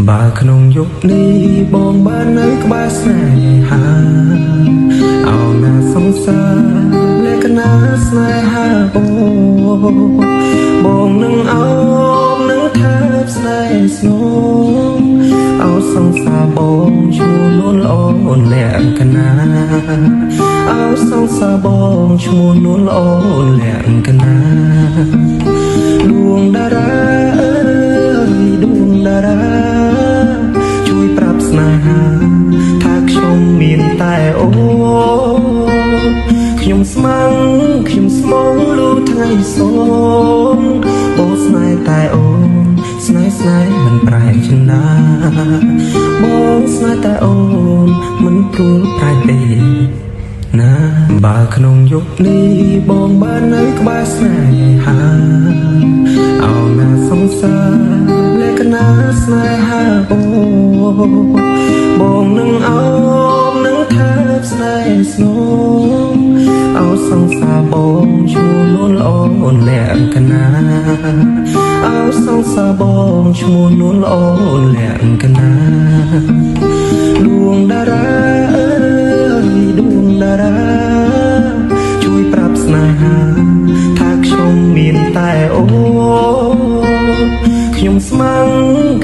បើក្នុងយប់នេះបងបាននៅក្បែរស្នេហាអោណាសង្សារលក្ខណៈស្នេហាបងបងនឹងអោបនឹងថែបស្នេហ៍ស្នងអោសង្សារបងឈ្មោះនួនល្អអូនលក្ខណៈអោសង្សារបងឈ្មោះនួនល្អអូនលក្ខណៈដួងតារាអើយដួងតារា ជួយប្រាប់ស្នេហាថាខ្ញុំមានតែអូនខ្ញុំស្មឹងខ្ញុំស្មងលូថ្ងៃសូនបងស្នេហ៍តែអូនស្នេហ៍ស្នេហ៍មិនប្រែចិន្តាបងស្នេហ៍តែអូនមិនព្រួលប្រែទេណាបើក្នុងយប់នេះបងបាននៅក្បែរស្នេហាអោណាសង្សារលក្ខណៈស្នេហាបងបងនឹងអោបនឹងថែបស្នេហ៍ស្នងអោសង្សារបងឈ្មោះនួនល្អអូនលក្ខណៈអោសង្សារបងឈ្មោះនួនល្អអូនលក្ខណៈដួងតារាអើយដួងតារា ជួយប្រាប់ស្នេហាថាខ្ញុំមានតែអូនខ្ញុំស្មឹង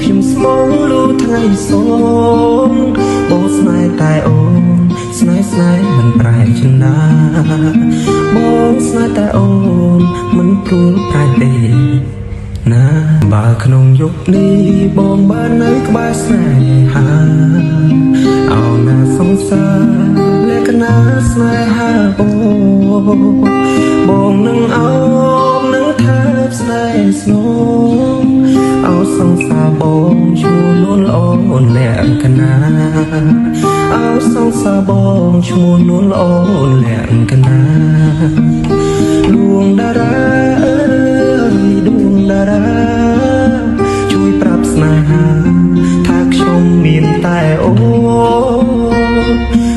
ខ្ញុំស្មងលូថ្ងៃសូនបងស្នេហ៍តែអូនស្នេហ៍ស្នេហ៍មិនប្រែចិន្តាបងស្នេហ៍តែអូនមិនព្រួលប្រែទេណាបើក្នុងយប់នេះបងបាននៅក្បែរស្នេហាអោណាសង្សារលក្ខណៈស្នេហាបងបងនឹងអោបនឹងថែបស្នេហ៍ស្នងអោសង្សារបងឈ្មោះនួនល្អអូនលក្ខណៈអោសង្សារបងឈ្មោះនួនល្អអូនលក្ខណៈដួងតារាអើយដួងតារា ជួយប្រាប់ស្នេហាថាខ្ញុំមានតែអូន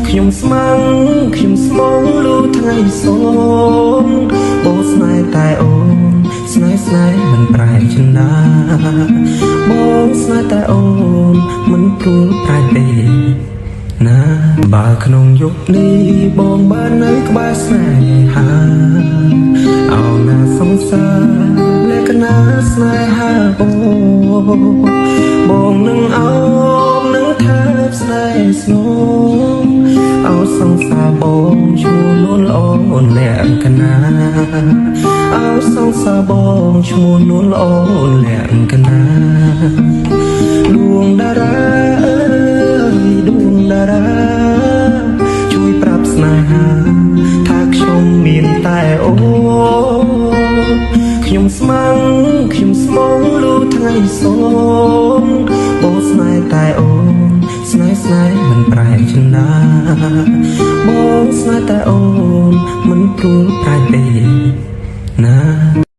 ខ្ញុំស្មឹងខ្ញុំស្មងលូថ្ងៃសូនបងស្នេហ៍តែអូនស្នេហ៍ស្នេហ៍មិនប្រែចិន្តាបងស្នេហ៍តែអូនមិនព្រួលប្រែទេណាបើក្នុងយប់នេះបងបាននៅក្បែរស្នេហាអោណាសង្សារលក្ខណៈស្នេហាបងបងនឹងអោបនឹងថែបស្នេហ៍ស្នងអោសង្សារបងឈ្មោះនួនល្អអូនលក្ខណៈអោសង្សារបងឈ្មោះនួនល្អអូនលក្ខណៈដួងតារាអើយដួងតារា ជួយប្រាប់ស្នេហាថាខ្ញុំមានតែអូនខ្ញុំស្មឹងខ្ញុំស្មងលូថ្ងៃសូនបងស្នេហ៍តែអូនស្នេហ៍ស្នេហ៍មិនប្រែចិន្តាបងស្នេហ៍តែអូនមិនព្រួលប្រែទេណា។